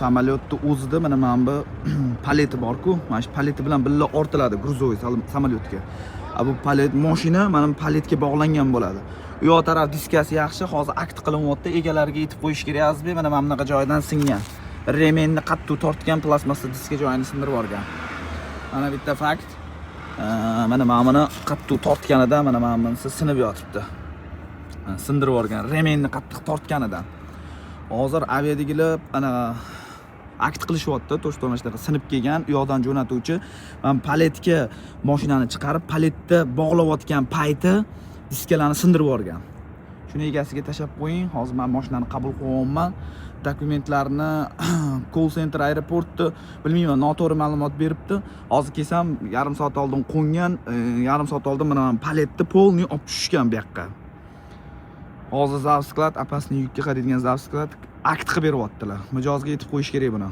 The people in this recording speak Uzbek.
Samolyotni o'zida mana bu paleti bor-ku, mana shu paleti bilan birga ortiladi грузовой samolyotga. A bu palet mashina mana bu paletga bog'langan bo'ladi. U yoq taraf diskasi yaxshi, hozir akt qilinyapti, egalariga yetib qo'yish kerak, Azizbek. Mana bunaqa joyidan singan. Ремень ni qattiq tortgan, plastmassa diska joyini sindirib yuborgan. Mana bitta fakt. Mana buni qattiq tortganida mana bunisi sinib yotibdi. Mana sindirib yuborgan, ремень ni qattiq tortganidan. Hozir aviadagilar ana akt qilishyapti, то что mana shunaqa sinib kelgan, u yoqdan jo'natuvchi mana paletga mashinani chiqarib, paletda bog'layotgan payti diskalarni sindirib yuborgan. Shuni egasiga tashlab qo'ying. Hozir men mashinani qabul qilyapman. Dokumentlarni call center aeroportni bilmayman, noto'g'ri ma'lumot beribdi. Hozir kelsam, yarim soat oldin qo'ngan, yarim soat oldin mana paletni полный olib tushishgan bu yoqqa. Hozir завсклад, опасный yukka qaraydigan завсклад akt qilib beryaptilar. Mijozga yetib qo'yish kerak buni.